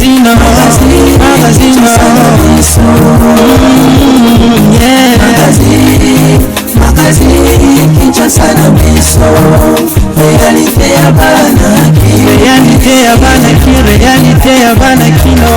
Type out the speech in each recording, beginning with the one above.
Magazine, magazine, yeah. Magazine, Kinshasa na biso, réalité ya bana Kin. Réalité ya bana Kin, réalité ya bana Kino.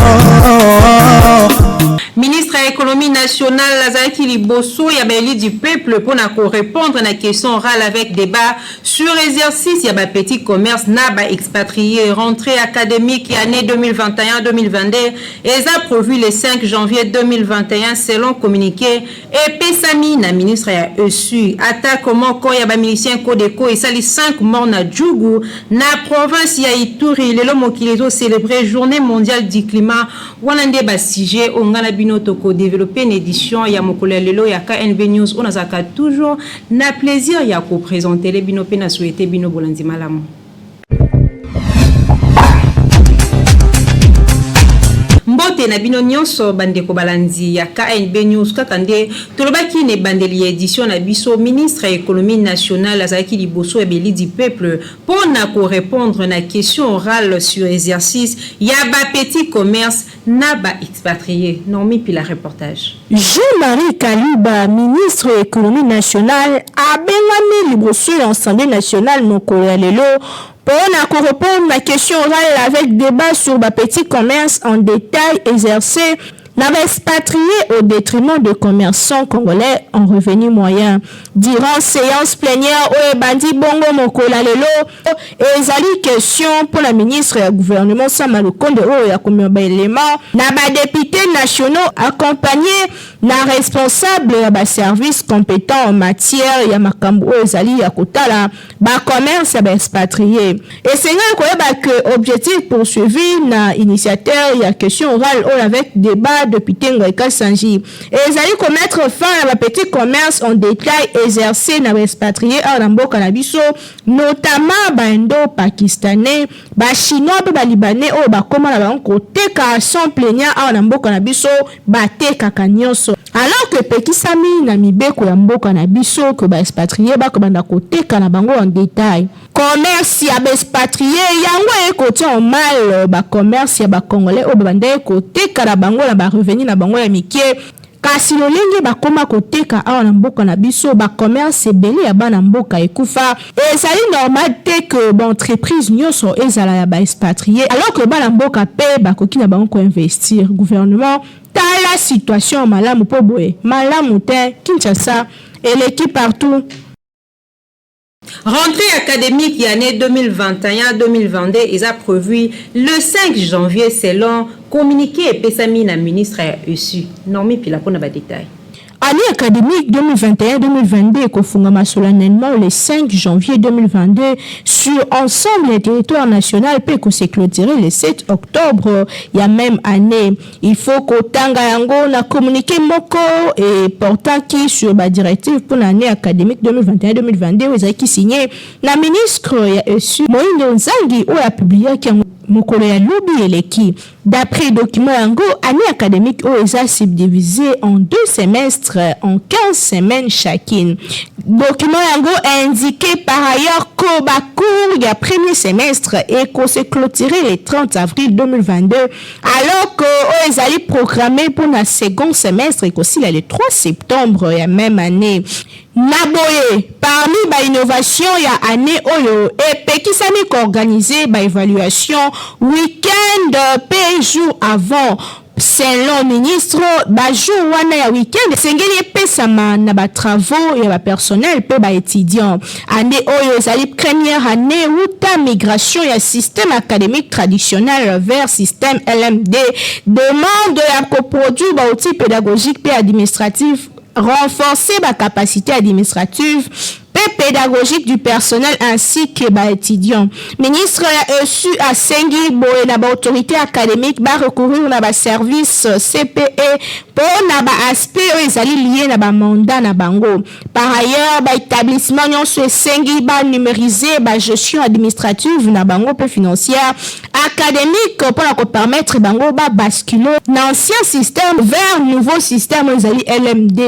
Ministre ya Économie nationale azalaki liboso ya baélu du peuple mpona korépondre na question orale avec débat sur exercice ya bapetit commerce na baexpatrié. Rentrée académique ya année 2021-2022 eza prévu le 5 janvier 2021 selon communiqué epesami na ministre ya ESU. Attaque moko ya bamilicien Codeco esali 5 morts na Djugu, na province ya Ituri. Lelo mokili ezocélébrer Journée mondiale du climat. Wana nde basujet oyo ngai na bino tokodévelopper na édition ya mokolo ya lelo ya KNB News, oyo nazalaka toujours na plaisir ya koprésenter bino mpe na souhaiter bino bolandi malamu. Mbote na bino nyonso, bandeko balandi ya KNB News. Kaka nde tolobaki na ebandeli ya édition na biso, ministre ya Économie nationale azalaki liboso ya baélu du peuple mpo na korépondre na question orale sur exercice ya bapetit commerce na baexpatrié. Normi Pila, reportage. Jean-Marie Kaluba, ministre ya Économie nationale, abengami liboso ya Assemblée nationale mokolo ya lelo mpona korépondre na question orale avec débat sur bapetit commerce en détail exercé na baexpatrié au détriment de commerçants congolais en revenu moyen. Durant séance plénière oyo ebandi bongo mokolo ya lelo, ezali question mpona ministre ya gouvernement Sama Lukonde oyo ya komema baélément na badéputé nationaux, accompagné na responsable ya baservice compétent en matière ya makambo oyo ezali ya kotala bacommerce ya baexpatrié. Esengeli koyeba ke objectif poursuivi na initiateur ya question orale oyo avec débat, député Ngoy Kasanji, ezali komettre fin na bapetit commerce en détail exercé na baexpatrié awa na mboka na biso, notamment baindo pakistanais, bachinois mpe balibanais oyo bakóma na bango koteka sans plaignant awa na mboka na biso. Batekaka nyonso alors que epekisami na mibeko ya mboka na biso ke baexpatrié bakobanda koteka na bango en détail. Commerce ya baexpatrié yango ekotia en mal bacommerce ya bacongolais oyo babandaki koteka na bango na barevenu na bango ya mike. Kasi lolenge bakóma koteka awa na mboka na biso, bacommerce ebele ya bana mboka ekufa. Ezali normal te ke baentreprise nyonso ezala ya baexpatrié alors que bana mboka mpe bakoki na bango koinvestir. Gouvernement, tala situation malamu mpo boye malamu te. Kinshasa eleki partout. Rentrée académique année 2021-2022 est prévue le 5 janvier selon communiqué epesami na ministre ya ESU. Normi Pila mpona badétail. Année académique 2021-2022 ekofungama solennellement le 5 janvier 2022 sur ensemble des territoires national mpe ekose clôturer le 7 octobre ya même année. Il faut kotanga yango na communiqué moko e portaki sur badirective mpona année académique 2021-2022 oyo ezalaki signé na ministre ya ESU Moindo Nzangi, oyo apubliaki yango mokolo ya lobi eleki. D'après document yango, année académique oyo eza subdivisé en deux semestres en 15 semaines chacune. Document yango indiqué par ailleurs que bacours ya premier semestre ekose clôturer le 30 avril 2022, alors que oyo ezali programmé mpona second semestre ekosila le 3 septembre ya même année. Na boye, parmi bainnovation ya année oyo, epekisami koorganiser baévaluation week-end mpe jour avant. Selon ministre, bajour wana ya week-end esengeli epesama na batravaux ya bapersonnel mpe baétudiant. Année oyo ezali première année wuta migration ya système académique traditionnel vers système LMD. Demande ya koproduire baoutil pédagogique mpe administratif, renforcer bacapacité administrative mpe pédagogique du personnel ainsi que baétudiant. Ministre ya ESU asengi boye na baautorité académique barecourir na baservice CPE mpo na baaspect oyo ezali lié na bamandat na bango. Par ailleurs, baétablissement nyonso esengi banumériser bagestion administrative na bango mpe financière. academique mpo na ko permettre bango ba basculer na ancien système vers nouveau système oyo ezali LMD.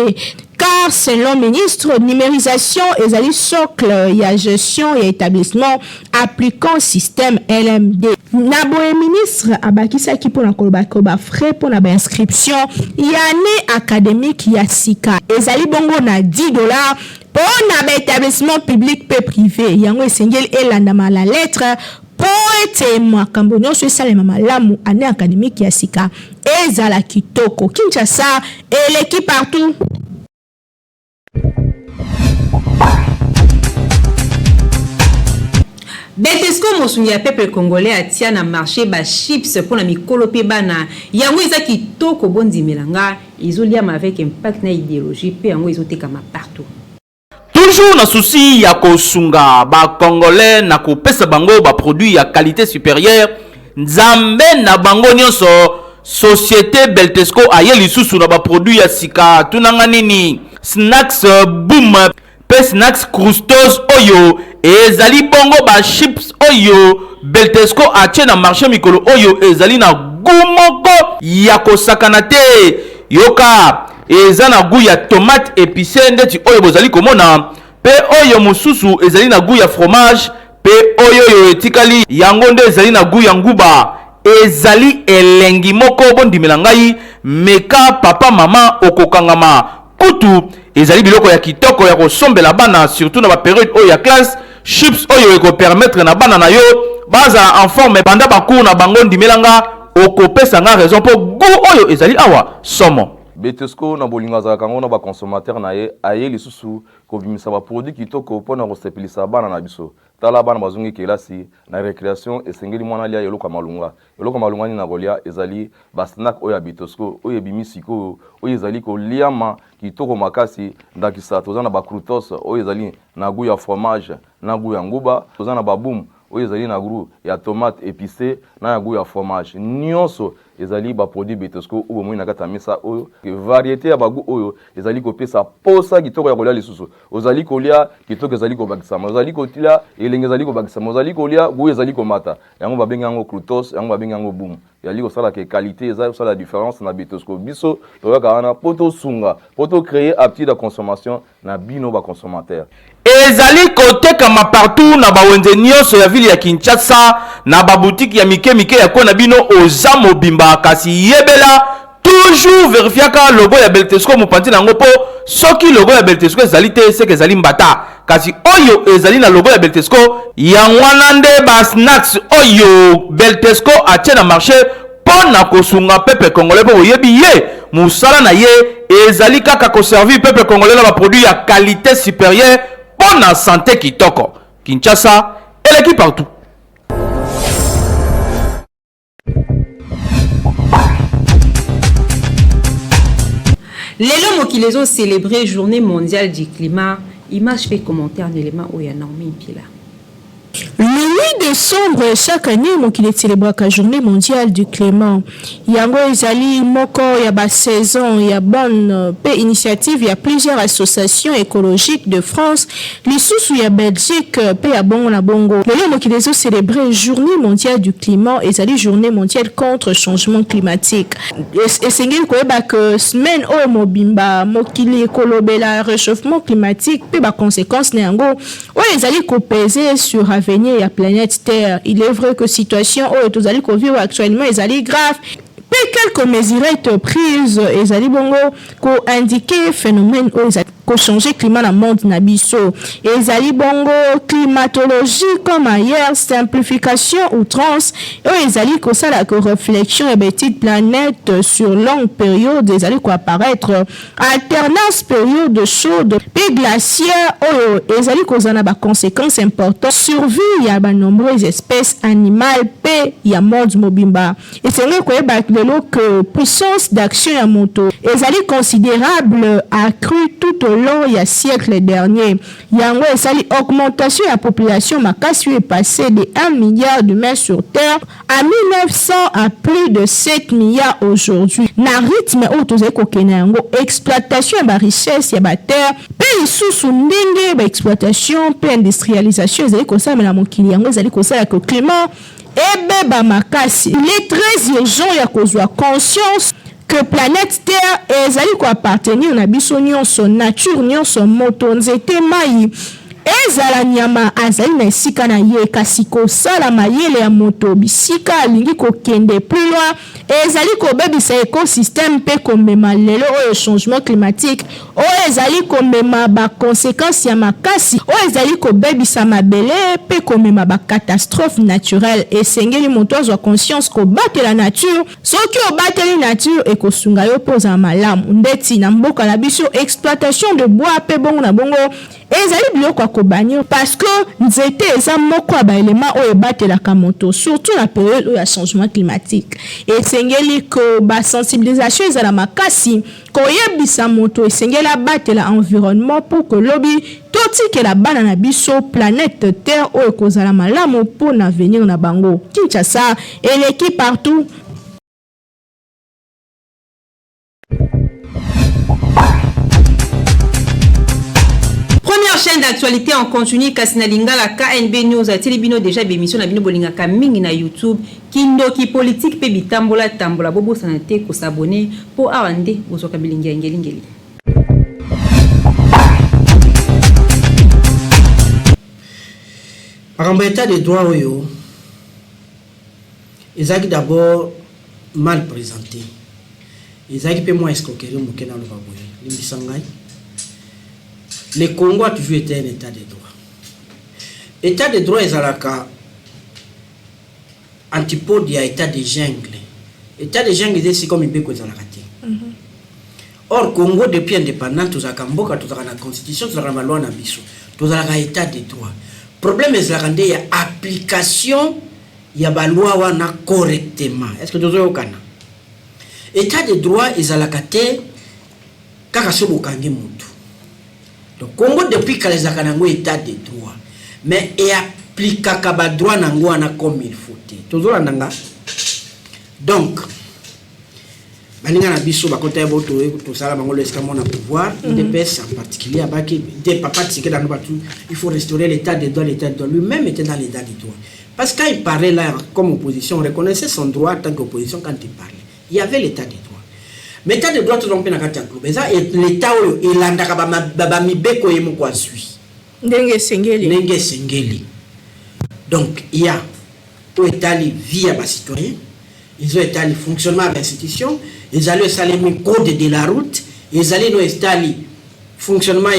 Car selon ministre, numerisation ezali socle ya gestion ya etablissement appliquant système LMD. Na boye ministre abakisaki mpo na koloba que ba frais mpo na ba inscriptions ya annee academique ya sika ezali bongo na 10 dollars mpo na ba etablissements publics mpe prives. Yango esengeli elandama à la lettre mpo ete makambo nyonso esalema malamu, annee academique ya sika ezala kitoko. Kinshasa eleki partout. Betesco mosungi ya peuple congolais atia na marche ba chips pona mikolo pe bana yango eza kitoko bondimela nga ezoliama avec impact na ideologie pe yango ezotekama partout. Toujours na souci ya kosunga ba congolais na kopesa bango ba produits ya qualité supérieure, Nzambe na bango nyonso société Beltesco aye lisusu na ba produits ya sika. Tunanga nini? Snacks boom pe snacks croustos oyo ezali bongo ba chips oyo Beltesco atie na marché mikolo oyo ezali na gout moko ya kosakana te. Yoka Eza na gout ya tomate epicee ndeti oyo bozali komona, pe oyo mosusu ezali na gout ya fromage, pe oyoyo etikali yango nde ezali na gout ya nguba. Ezali elengi moko bondimela ngai, meka papa mama okokangama. Kutu ezali biloko ya kitoko ya kosombela bana surtout na ba periode oyo ya classe, chips oyo eko permettre na bana na yo bazala en forme banda ba cours na bango ndimela nga okopesa nga raison po gout oyo ezali awa somo. Betesco na bolingo azalaka yango na ba consommateurs na ye, aye lisusu kobimisa ba produits kitoko mpo na kosepelisa bana na biso. Tala bana bazongi kelasi, na recreation esengeli mwana alia eloko ya malonga. Eloko ya malonga nini nakolia? Ezali ba snack oyo ya Betesco oyo ebimi sikoyo, oyo ezali koliama kitoko makasi. Ndakisa toza na ba croutos oyo ezali na gout ya fromage na gout ya nguba, toza na ba boum oyo ezali na gout ya tomate epicee na ya gout ya fromage. Nionso Ezali ba produits Betosco oyo bomoni na kati ya mesa oyo. Variete ya ba gout oyo ezali kopesa posa kitoko ya kolia lisusu. Ozali kolia, kitoko ezali kobakisama. Ozali kolia, elengi ezali kobakisama. Ozali kolia, gout ezali komata. Yango babengi yango croutos, yango babengi yango boum. Ezali kosala que qualite eza kosala difference na Betosco. Biso toyaka wana po tosunga, po to creer aptitude ya consommation na bino ba consommateurs. Ezali kotekama partout na ba wenze nionso ya ville ya Kinshasa, na ba boutiques ya mike mike ya coin na bino oza mobimba kasi yebela toujours verifiaka logo ya Beltesco mopanzi na yango po soki logo ya Beltesco ezali te seke ezali mbata kasi oyo ezali na logo ya Beltesco yango wana nde ba snacks oyo Beltesco atie na marche mpo na kosunga peuple congolais mpo boyebi ye mosala na ye ezali kaka koservir peuple congolais na baproduit ya qualité supérieure mpo na sante kitoko. Kinshasa eleki partout. Lelo mokili ezo celebrer journée mondiale du climat, image pe commentaire na elema oyo ya Naomi Mpila. Le 8 decembre ya chaque annee, mokili e celebraka journee mondiale du climat. Yango ezali moko ya ba saisons ya bonne mpe initiative ya plusieurs associations ecologiques de France, lisusu ya Belgique mpe ya bongo na bongo. Lelo mokili ezo celebrer journee mondiale du climat, ezali journee mondiale contre changement climatique. Esengeli koyeba que semaine oyo mobimba mokili ekolobela rechauffement climatique mpe ba consequences na yango. Oyo ezali ko peser sur avenir ya planète terre. Il est vrai que situation oyo tozali ko vivre actuellement ezali grave pe quelques mesurettes prises ezali bongo ko indiquer phenomène oyo ezali ko changer climat na monde na biso. Ezali bongo climatologie comme ailleurs, simplification outrance oyo ezali kosala que reflexion ya ba etudes planète sur longue periode ezali ko apparaitre. Alternance periode chaude pe glaciaire oyo ezali kozala na ba consequences importantes sur vie ya ba nombreuses espèces animales pe ya monde mobimba. Esengeli koyeba lelo que puissance d'action ya moto ezali considerable accrue tout au. long ya siècle dernier. Yango esali augmentation ya population makasi oyo epasse de 1 milliard d'humains sur terre à 1900 à plus de 7 milliards aujourd'hui. Na rythme oyo tozali kokende yango, exploitation ya ba richesses ya ba terre mpe lisusu ndenge ba exploitation mpe industrialisation ezali kosalemela mokili, yango ezali kosala que climat ebeba makasi. Il est très urgent ya kozwa conscience que planète Terre ezali ko appartenir na biso nyonso, nature nyonso, moto, nzete, mayi, ezala nyama azali na esika na ye, kasi kosala mayele ya moto bisika alingi kokende plus loin ezali kobebisa ecosystème mpe komema lelo oyo changement climatique oyo ezali komema ba conséquences ya makasi oyo ezali kobebisa mabele mpe komema ba catastrophe naturelle. Esengeli moto azwa conscience kobatela nature. Soki obateli nature, ekosunga yo mpo ozala malamu. Ndeti na mboka na biso, exploitation de bois mpe bongo na bongo ezali biloko ya kobannir, parce que nzete eza moko ya baélément oyo ebatelaka moto, surtout na période oyo ya changement climatique. Esengeli ke basensibilisation ezala makasi, koyebisa moto esengeli abatela environnement pour que lobi totikela bana na biso planète Terre oyo ekozala malamu mpo na avenir na bango. Kinshasa eleki partout. Première chaîne d'actualité en continu kasi na lingala, KNB News atieli bino déjà bémission na bino bolingaka mingi na YouTube, Kindoki Politique mpe Bitambola Tambola. Bobosana te kos'abonner mpo awa nde bozwaka bilingi ya ngelingeli. Makambo ya état de droit oyo ezalaki d'abord mal présenté, ezalaki mpe mwa escroquerie moke. Naloba boye, limbisa ngai, le Congo a toujours été un état de droit. État de droit ezalaka antipode ya état de jungle. État de jungle eza esika mibeko ezalaka te. Or Congo, depuis indépendant, tozalaka mboka, tozalaka na constitution, tozalaka na baloi na biso, tozalaka état de droit. Problème ezalaka nde ya application ya baloi wana correctement. Est ce que tozoyokana? État de droit ezalaka te kaka so bokangi motu. Donc Congo depuis kala ezalaka nango état de droit, mais eaplikaka badroit nango wana comme il faut te. Tozolanda nga? Donc baninga na biso bakota ya bo tosala bango esika mona pouvoir, UDPS en particulier, abaki de papa Tshisekedi ando batu, il faut restaurer l'état de droit, l'état de droit. Lui-même était dans l'état de droit, parce que quand il parlait là comme opposition, on reconnaissait son droit en tant qu'opposition. Quand il parlait, il y avait l'état de droit. Mais état de droit, toza mpe na kati ya groupe, eza l'état oyo elandaka bamibeko ye moko azwi ndenge esengeli. Ndenge esengeli. Donc ya oyo etali vie ya bacitoyen, ezo etali fonctionnement ya bainstitution, ezali esalemi code de la route, ezali no etali fonctionnement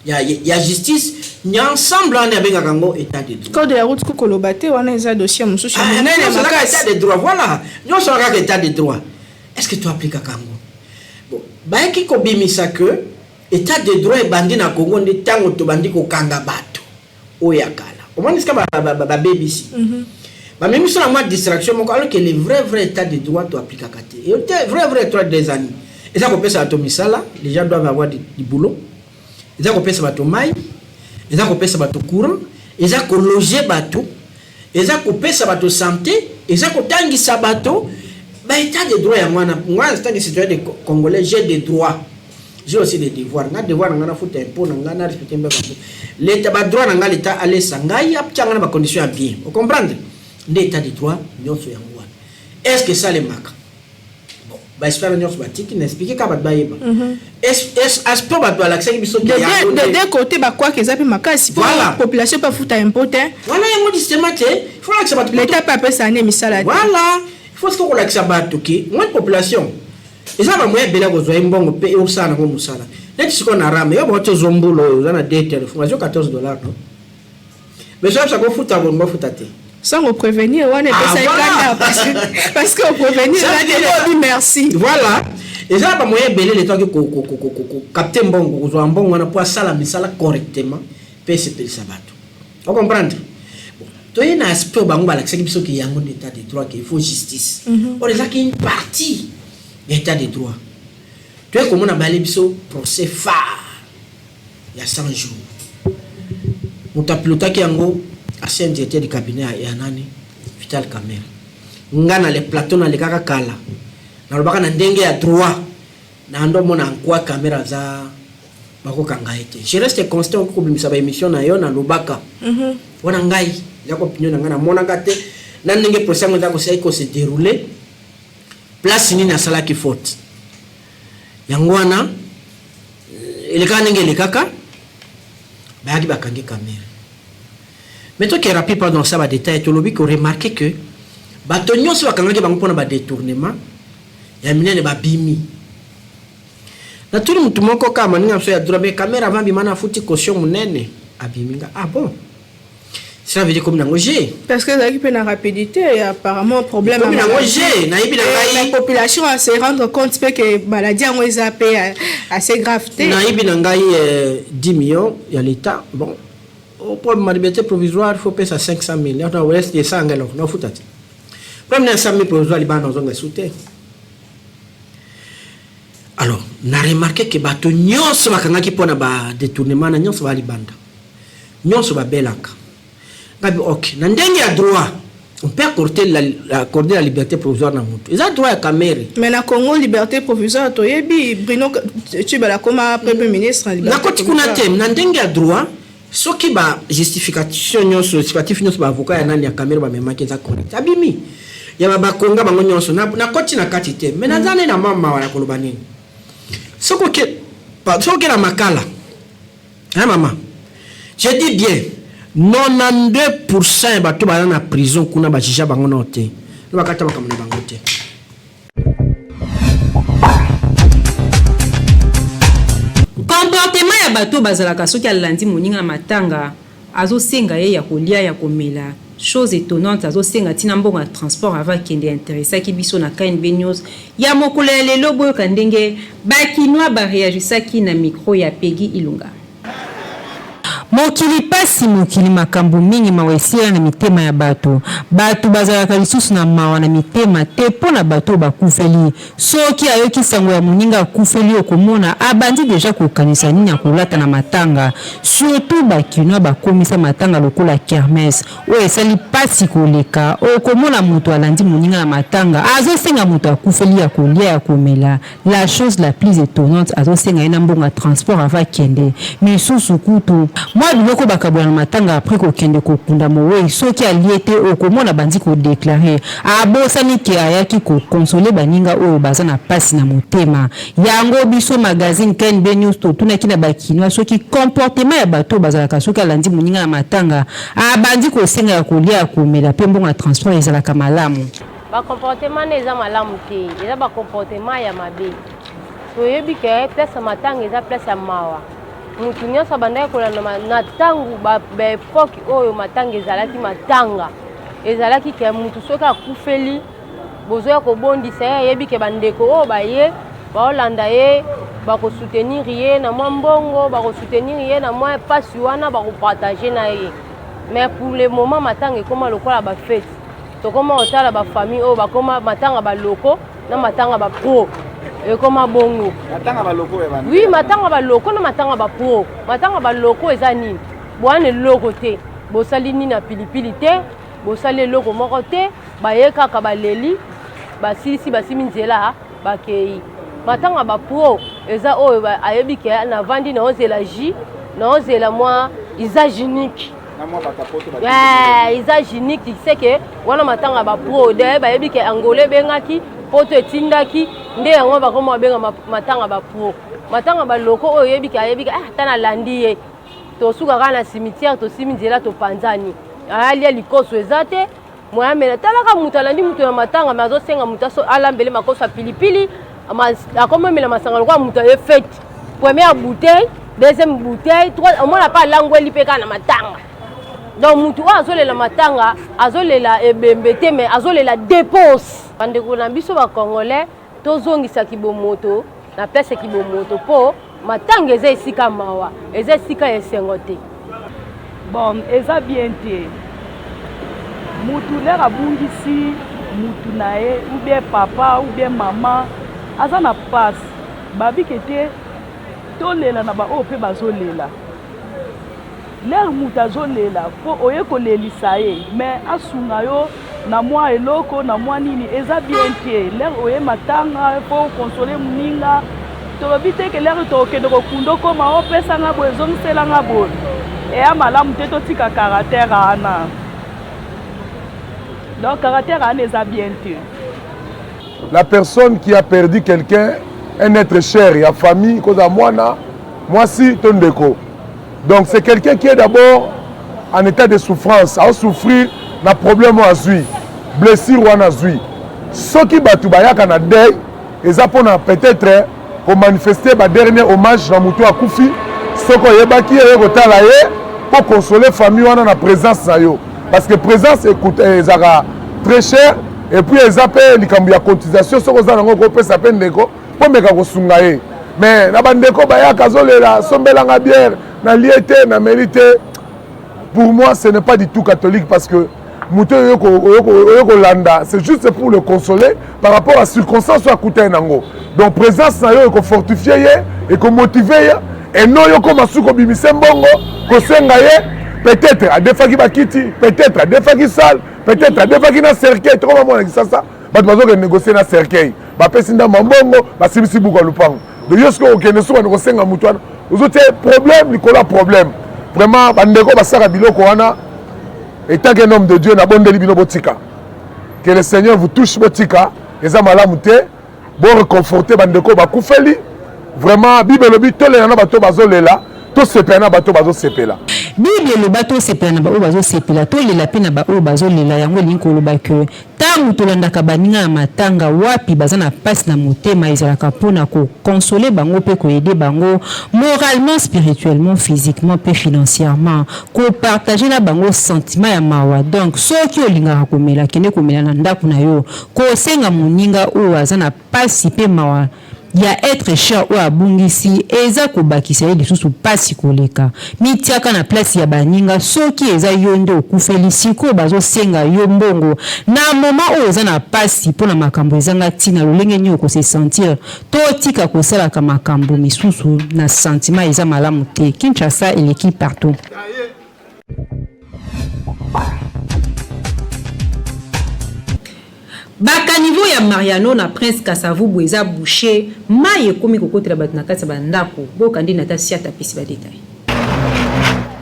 ya justice, ensemble wana abengaka yango état de droit. Code de la route kokoloba te, wana eza dossier mosusu ya monene makasi. État de droit, voilà, nyonso wana kaka état de droit. Est ce que toaplikaka yango? Bon, bayaki kobimisa que état de droit ebandi na Congo nde ntango tobandi kokanga bato oyo ya kala. Omoni esika babebisi, bamemi biso na mwa distraction moko, alors que le vrai vrai état de droit toaplikaka te. Et te vrai vrai droit des années eza kopesa bato misala, les gens doivent avoir du boulot, eza kopesa bato mai, eza kopesa bato courant, eza kologer bato, eza kopesa bato santé, eza kotangisa bato. Baétat de droit yango wana. Moi, en tant que citoyen de congolais, j'ai des droits, j'ai aussi des devoirs. Nga devoir na nga, nafuta impôt na nga, na respecte mpe bango l'état. Badroit na nga, l'état alesa ngai, atia nga na bacondition ya bien. Ocomprendre? Nde état de droit nyonso yango wana. Est ce que esalemaka? Bon, baespère nyonso batiki na expliquer kaka bato bayeba aspect bato balakisaki biso. De deux côté, bakwaka eza mpe makasi po population mpe afuta impôt te. Wana yango justement te, il faut lakisa bato. L'état mpe apesa ne misala te. Voilà, il faut sika kolakisa bato ke mwa population eza bamoyen ebele ya kozwa ye mbongo mpe osala nango mosala. Neti sikoyo na rame yo bauti ozwa mbula oyo, oza na de telefone, azwi 14 $, no, mais so yebisa kofuta bongo, bafuta te. Sans prévenir wana epesa ekanda, parce que oprévenir obi merci. Voilà, eza na bamoyen ebele leta oki kokapter mbongo, kozwa mbongo wana mpo asala misala correctement mpe esepelisa bato. Ocomprendre? Bon, toye na aspect oyo bango balakisaki biso ke yango nde état de droit, ke il faut justice. Or ezalaki une partie ya état de droit. Toye komona bale biso procès phare. ya 100 jours. Moto apilotaki yango ancien directeur du cabinet ya nani Vital Kamerhe. Nga na le plateau nalekaka kala nalobaka na ndenge ya droit na ando mona en quoi Kamerhe aza bakokanga ye te. Je reste constant okoki kobimisa ba émission na yo nalobaka wana ngai eza ko opinion na ngai namonaka te na ndenge procès yango eza kosaki ko se dérouler place nini asalaki faute yango wana elekaka ndenge elekaka bayaki bakangi Kamerhe. Mais toke rapide pardon ça ba détail tolobi ko remarquer que bato nyonso bakangaki bango mpona ba détournement ya minene babimi. Natuni mutu moko kaka moninga na biso ya droit mais Kamerhe avant abima na afuti caution monene abimi nga ah bon cela veut dire komi nango G. Parce que ezalaki mpe na rapidité et apparemment problème Komi nango G nayebi na ngai la population à se rendre compte mpe que maladie yango eza mpe assez grave te. Nayebi na ngai 10 millions ya l'état bon au ma liberté provisoire faut pesa 500 000 na west esanga eloko nafuta te problème na 100 000 provisoire libanda nazonga esu te. Alors na remarqué que bato nyonso bakangaki mpona ba détournement na nyonso ba libanda nyonso babelaka ngabi ok na ndenge ya droit on peut accorder la liberté provisoire na mutu eza droit ya Kamerhe. Mais na Congo liberté provisoire toyebi Bruno Tshibala koma premier ministre nakoti kuna te na ndenge ya droit soki ba justification nyonso justificatif nyonso ba avocat ya nani ya Kamerhe bamemaki eza correct abimi ya bakonga bango nyonso nakoti na kati te mais naza nde na mama wana koloba nini soki oke na makala hein mama je dis bien 92% ya bato baza na prison kuna bajuge bango nao te no bakata makambo na bango te. Comportement ya bato bazalaka soki alandi moninga na matanga azosenga ye ya kolia ya komela chose étonnante azosenga ntina mbongo ya transport avant akende intéressaki biso na KNB News ya mokolo ya lelo. Boyoka ndenge bakinois bareagisaki na micro ya Peggy Ilunga. Mokili pasi, mokili makambo mingi, mawa esila na mitema ya bato. Bato bazalaka lisusu na mawa na mitema te mpo na bato oyo bakufeli. Soki ayoki sango ya moninga akufeli, okomona abandi dejà kokanisa nini akolata na matanga. Surtout ba kinois bakomisa matanga lokola kermesse. Oyo esali pasi koleka, okomona moto alandi moninga na matanga, azosenga moto akufeli ya kolia ya komela. La chose la plus etonnante, azosenga ye na mbongo ya transport avant akende. Misusu kutu, mwa biloko bakabola na matanga après kokende kokunda moweyi, soki alie te okomona abandi ko declarer. Abosani que ayaki ko consoler baninga oyo baza na pasi na motema. Yango biso magazine KNB News totunaki na ba kinois soki comportement ya bato oyo bazalaka soki alandi moninga na matanga, abandi kosenga ya kolia ya komela pe mbongo ya transport ezalaka malamu. Ba comportement na eza malamu te, eza ba comportement ya mabe. Toyebi ke place ya matanga eza place ya mawa. Mutu nyonso abandaki kolanda na ntango ba epoque oyo matanga ezalaki matanga. Ezalaki ke mutu soki akufeli bozoya kobondisa ye, ayebi ke bandeko oyo baye baolanda ye bakosoutenir ye na mwa mbongo, bakosoutenir ye na mwa pasi wana, bakopartage na ye. Mais pour le moment matanga ekoma lokola ba fete. Tokoma kotala ba famille oyo bakoma matanga ba loko na matanga ba pro ekoma bongo. Matanga ba loko ya bana. Oui, matanga ba loko na matanga ba pro. Matanga ba loko eza nini? Bwana eloko te. Bosali nini na pilipili te? Bosali eloko moko te. Baye kaka baleli, basilisi basimi nzela bakei. Matanga ba pro eza oyo ayebi ke navandi naozela jus, naozela mwa usage unique. Usage unique c'est que wana matanga ba pro d'ailleurs bayebi ke Angola ebengaki poto etindaki nde yango bakoma babenga matanga ba pro. Matanga ba loko oyo oyebi ke ayebi ke ah ata nalandi ye tosuka kaka na cimetière tosimi nzela topanzani alia likoso eza te moya mela talaka moto alandi moto na matanga me azosenga moto alambele makoso ya pilipili akomemela masanga lokola moto aye fete première bouteille deuxième bouteille omona mpe alangweli mpe kaka na matanga. Donc moto oyo azolela matanga azolela ebembe te mais azolela dépense. Bandeko na biso ba congolais tozongisa kibomoto na place ya kibomoto mpo matanga eza esika mawa, eza esika ya esengo te. Bon, eza bien te. Mutu lere abungisi mutu na ye ou bien papa ou bien mama aza na pasi babike te tolela na baoyo mpe bazolela. L'heure mutu azo lela po oye kolelisa ye mais asunga yo na mwa eloko na mwa nini eza bien te. L'heure oye matanga po o consoler muninga tolobi te ke l'heure tokokende kokunda okoma opesa nga boye zongisela nga boye eya malamu te totika caractère wana donc caractère wana eza bien te. La personne qui a perdu quelqu'un, un être cher ya famille, kozala mwana, mwasi to ndeko. Donc c'est quelqu'un qui est d'abord en état de souffrance, a souffrir na problème oyo azui, blessure wana azui. Soki bato bayaka na deuil, eza pona peut-être ko manifester ba dernier hommage na moto akufi, soki oyebaki ye oye kotala ye po consoler famille wana na présence na yo. Parce que présence ezalaka très cher et puis eza pe likambo ya cotisation, soki oza nango okopesa pe ndeko mpo meka kosunga ye. Mais na bandeko bayaka azolela sombelanga bière nalie te nameli te, pour moi ce n'est pas du tout catholique parce que moto oyo oyo kolanda c'est juste pour le consoler par rapport à circonstance oyo akutani nango. Donc présence na yo ekofortifie ye, ekomotive ye, eno yo koma suki kobimise mbongo kosenga ye, peut-être adefaki bakiti, peut-être adefaki salle, peut-être adefaki na cercueil. Tokoma mona Kisasa bato bazokende négocier na cercueil, bapesi ndambo ya mbongo, basimbisi buku ya lupango. Donc yo soki okende soki bandi kosenga moto wana, ozotia problème likolo ya problème. Vraiment bandeko basaka biloko wana, etant qu'un homme de Dieu nabondeli bino botika, que le Seigneur vous touche, botika, eza malamu te, bo reconforter bandeko bakufeli. Vraiment Bible elobi tolela na bato bazolela, tosepela na bato bazosepela. Bible eloba tosepela na baoyo bazosepela, tolela mpe na baoyo bazolela. Yango elingi koloba ke ntango tolandaka baninga na matanga wapi baza na mpasi na motema, ezalaka mpona koconsoler bango mpe koaider bango moralement, spirituellement, physiquement mpe financièrement, kopartager na bango sentiment ya mawa. Donc soki olingaka komela, kende komela na ndako na yo. Kosenga moninga oyo aza na mpasi mpe mawa ya être cher oyo abungisi, eza kobakisa ye lisusu mpasi koleka. Mitiaka na place ya baninga. Soki eza yo nde okufeli, sikoyo bazosenga yo mbongo na moment oyo eza na mpasi mpona makambo ezanga ntina, lolenge nini okose sentir? Totika kosalaka makambo misusu na sentiment, eza malamu te. Kinshasa eleki partout. Bacaniveaux ya Mariano na Prince Kasavubu eza bouché, mai ekomi kokotela bato na kati ya bandako. Boyoka nde Nata Siata apesi ba details.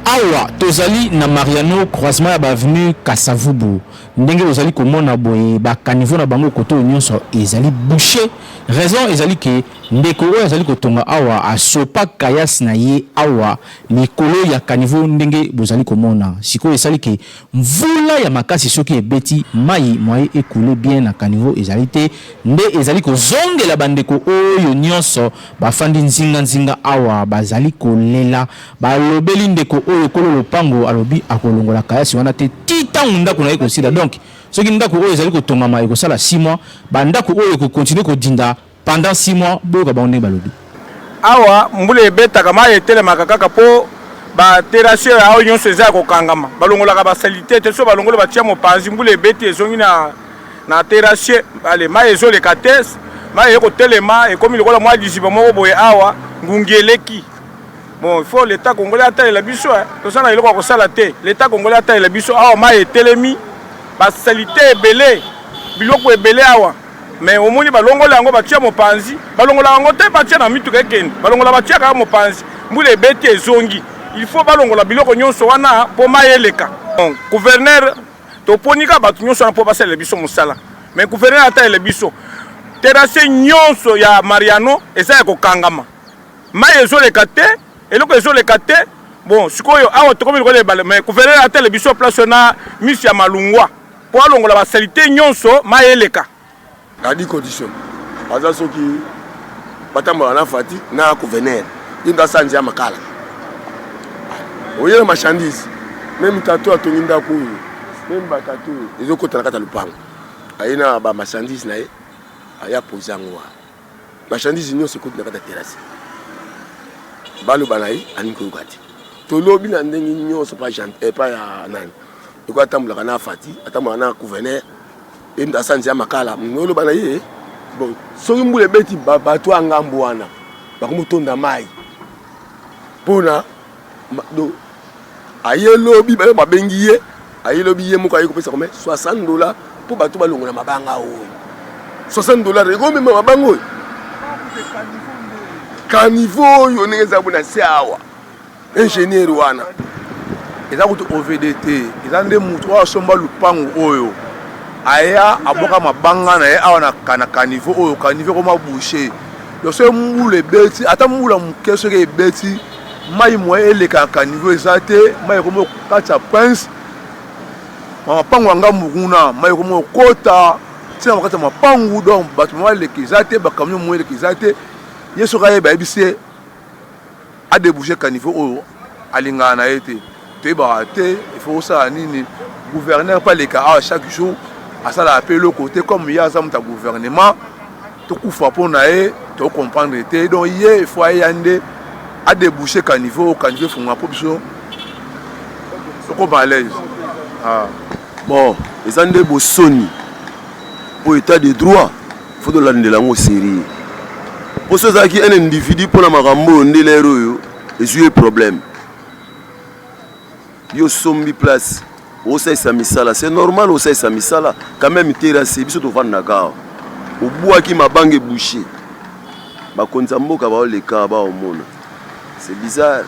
Awa tozali na Mariano, croisement ya ba avenue Kasavubu. Ndenge bozali komona boye, ba caniveaux na bango kote oyo nyonso ezali bouché. Raison ezali ke ndeko oyo azali kotonga awa asopa caillasse na ye awa likolo ya caniveau ndenge bozali komona. Sikoyo esali ke Mvula ya makasi soki ebeti, mayi moyen e couler bien na caniveau ezali te, nde ezali kozongela ba ndeko oyo nionso bafandi nzinga nzinga awa bazali kolela. Balobeli ndeko oyo kolo lopango alobi akolongola kayasi wana te ti tango ndako na ye ekosila. Donc soki ndako oyo ezali kotongama ekosala 6 mois, ba ndako oyo eko continuer kodinda Pendant 6 mois, boyoka bango ndenge balobi. Awa mbula ebetaka mayi etelemaka kaka po ba terrasse awa nyonso eza ya kokangama, balongolaka ba salite te, so balongoli batia mopanzi, mbula ebeti ezongi na na terrasse, ale mayi ezoleka te, mayi eye kotelema ekomi lokola mwa liziba moko boye awa ngungi eleki. Bon, il faut l'État congolais atalela biso, eh. Toza na eloko ya kosala te. L'État congolais atalela biso awa mayi etelemi, ba salite ebele, biloko ebele awa. Mais omoni balongola yango batia mopanzi, balongola yango te batia na mituka ekende, balongola batia kaka mopanzi, mbula ebeti ezongi. Il faut balongola biloko nyonso wana mpo mai eleka. Bon, gouverneur toponi kaka bato nyonso wana mpo basalela biso mosala, mais gouverneur atalela biso terrasse nyonso ya Mariano eza ya kokangama, mai ezoleka te, eloko ezoleka te. Bon, sikoyo awa tokomi lokola ebale, mais gouverneur atele biso place na misi ya Malungwa po alongola ba salite nyonso mayi eleka. Na di condition aza soki batambola na Fati na gouverneur ye ndo asala nzela makala oye na marchandise meme tato atongi ndako oyo meme batato oyo ezokota na kati ya lopango aye na ba marchandise na ye aya pose yango wana marchandise nyonso ekoti na kati ya terrasse baloba na ye alingi koyoka te tolobi na ndenge nyonso epa ya nani Eko atambolaka na Fati, atambolaka na gouverneur, ye moto asala nzela makala, oloba na ye bon, soki mbula ebeti bato ya ngambo wana bakomotonda mai mpona do Aye lobi bayo babengi ye, aye lobi ye moko aye kopesa combien? 60 dollars mpo bato balongola mabanga oyo. 60 dollars ekomema mabanga oyo? Caniveau oyo ndenge eza bo na se awa. Ingénieur wana eza kutu OVD te, eza nde moto oyo asomba lupangu oyo aya abwaka mabanga na ye awa na caniveau oyo, caniveau ekoma bouche. Donc soki mbula ebeti, ata mbula moke soki ebeti, mai moyen eleka na caniveau eza te, mai ekomi kokatisa prince na mapangu ya ngambu kuna, mai ekomi kokota ntina makati ya mapangu. Donc bato moyen eleka eza te, ba camion moyen eleka eza te. Ye soki ayeba ayebisi ye a deboucher caniveau oyo alingaka na ye te, toyebaka te il faut osala nini. Gouverneur mpe aleka awa chaque jour asalaka mpe eloko te, comme ye aza moto ya gouvernement, tokufa mpo na ye, to comprendre te. Donc ye il faut aya nde a deboucher caniveau oyo, caniveau efunga mpo biso tokoma à l'aise. Ah. Bon, eza nde bosoni mpo état de droit faut tolandela yango sérieux. Mpo so ezalaki un individu mpo na makambo oyo nde lere oyo ezwi ye problème. Yo osombi place osalisa misala, c'est normal osalisa misala quand même. Terrasse biso tovandaka awa, obwaki mabanga ebouche, bakonzi ya mboka baoleka baomona, c'est bizarre.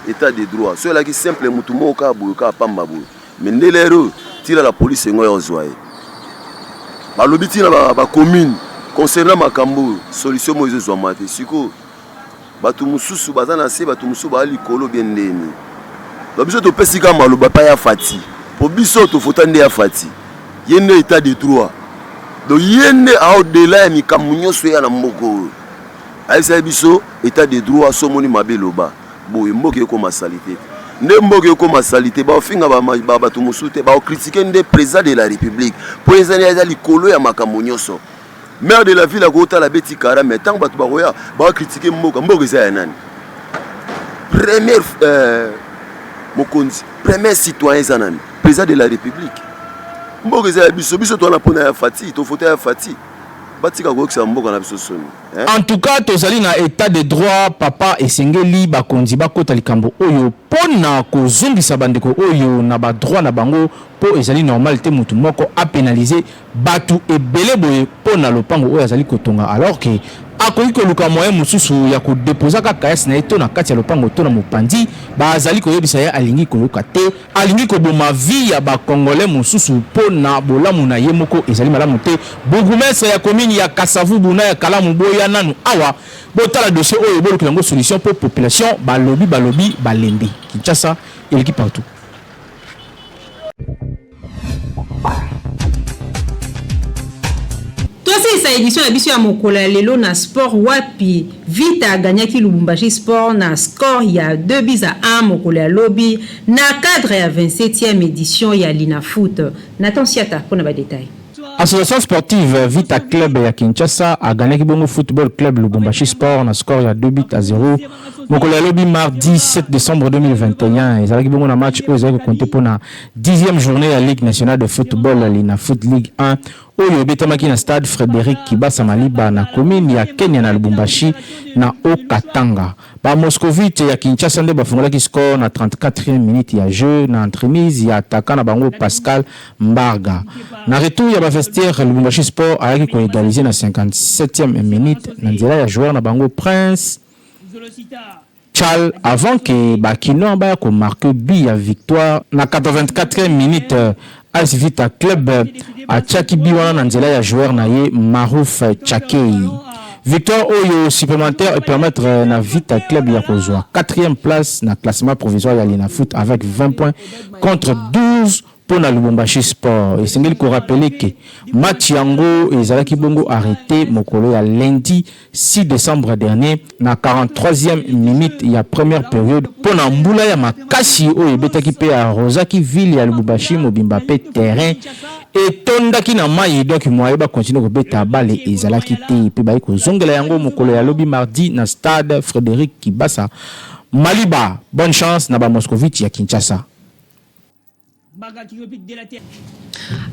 État de droit so elaki simple motu moko kaka boye kaka pamba boye, mais nde lere oyo tila la police yango ya ozwa ye. Balobi ntina bacommune concernant makambo oyo, solution moko ezozwama te. Sikoyo bato mosusu baza na se, bato mosusu baa likolo bien ndeni. Donc biso topesi kaka maloba pa ya Fati, po biso tofota nde ya Fati, ye nde état de droit. Donc ye nde aodela ya mikambo nyonso eya na mboka oyo, ayebisaki biso état de droit. So omoni mabe, eloba boye, mboka ekoma salite nde, mboka ekoma salite. Baofinga bato mosusu te, baocritiquer nde président de la République, mpo ezali eza likolo ya makambo nyonso. Maire de la ville akotala beti kara, mais ntango bato bakoya baocritiquer mboka, mboka eza ya nani? Première mokonzi, premier citoyen eza nani? Président de la République. Mboka eza ya biso, biso towana mpona ya Fati, tofota ya Fati. Batika koyokisa mboka na biso soni. En tout cas tozali na état de droit, papa. Esengeli bakonzi bakota likambo oyo mpo na kozongisa bandeko oyo na badroit na bango, mpo ezali normal te motu moko apénaliser bato ebele boye mpo na lopango oyo azali kotonga, alors que akoki koluka moyen mosusu ya kodéposer kaka caillasse na ye to na kati ya lopango to na mopanzi. Bazali koyebisa ye, alingi koyoka te, alingi koboma vie ya bacongolais mosusu mpo na bolamu na ye moko. Ezali malamu te. Bourgmestre ya commune ya Kasavubu na ya Kalamu, boya nanu awa, botala dossier oyo, bolukela yango solution, mpo population balobi balobi balembi. Kinshasa eleki partout. Tosilisa édition na biso ya mokolo ya lelo na sport, wapi Vita aganyaki Lubumbashi Sport na score ya 2 buts à 1 mokolo ya lobi na cadre ya 27e édition ya Linafoot. Nathan Siata mpona badétail. Association sportive Vita Club ya Kinshasa agagnaki bongo Football Club Lubumbashi Sport na score ya 2 buts à 0 mokolo ya lobi, mardi 7 décembre 2021. Ezalaki bongo na match oyo ezalaki kocompter mpona 10e journée ya Ligue nationale de football, Linafoot Ligue 1, oyo ebetamaki na stade Frédéric Kibasa Maliba na commune ya Kenya na Lubumbashi na Haut-Katanga. Bamoscovite ya Kinshasa nde bafungolaki score na 34e minute ya jeu na entremise ya attaquant na bango Pascal Mbarga. Na retour ya bavestiaire, Lubumbashi Sport ayaki koégaliser na 57e minute na nzela ya joueur na bango Prince Charles, avant que bakinois baya komarquer but ya victoire na 84e minute. AS Vita Club atiaki but wana na nzela ya joueur na ye Marouf Chakei. Victoire oyo supplémentaire epermettre na Vita Club ya kozwa 4e place na classement provisoire ya Linafoot avec 20 points contre 12 mpo na Lubumbashi Sport. Esengeli korappeler ke match yango ezalaki bongo arrêté mokolo ya lundi 6 décembre dernier na 43e minute ya première période mpo na mbula ya makasi oyo ebetaki mpe arrosaki ville ya Lubumbashi mobimba mpe terrain etondaki na mai. Donc moyen bacontinuer kobeta bale ezalaki te, mpe bayi kozongela yango mokolo ya lobi mardi na stade Frédéric Kibasa Maliba. Bonne chance na bamoscovite ya Kinshasa.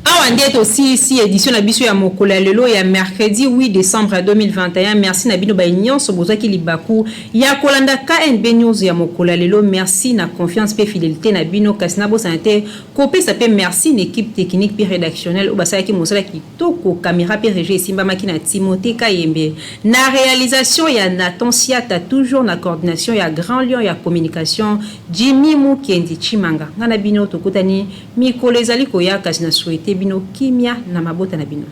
Awa nde tosilisi edition na biso ya mokolo ya lelo ya mercredi 8 décembre 2021. Merci na bino baye nyonso bozwaki libaku ya kolanda KNB News ya mokolo ya lelo. Merci na confiance mpe fidélité na bino. Kasi nabosana te kopesa mpe merci na équipe technique mpe rédactionnelle oyo basalaki mosala kitoko. Caméra mpe régie esimbamaki na Timothée Kayembe, na réalisation ya Nathan Siata, toujours na coordination ya Grand Lion ya communication Jimmy Mukendi Chimanga. Nga na bino tokutani mikolo ezali koya, kasi na souhaite bino kimia na mabota na bino.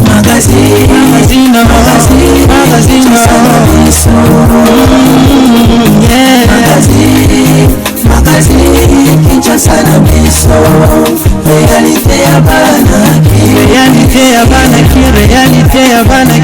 Magazine, magazine, magazine, magazine, magazine, Kinshasa na biso, réalité ya bana, réalité ya bana, réalité ya bana.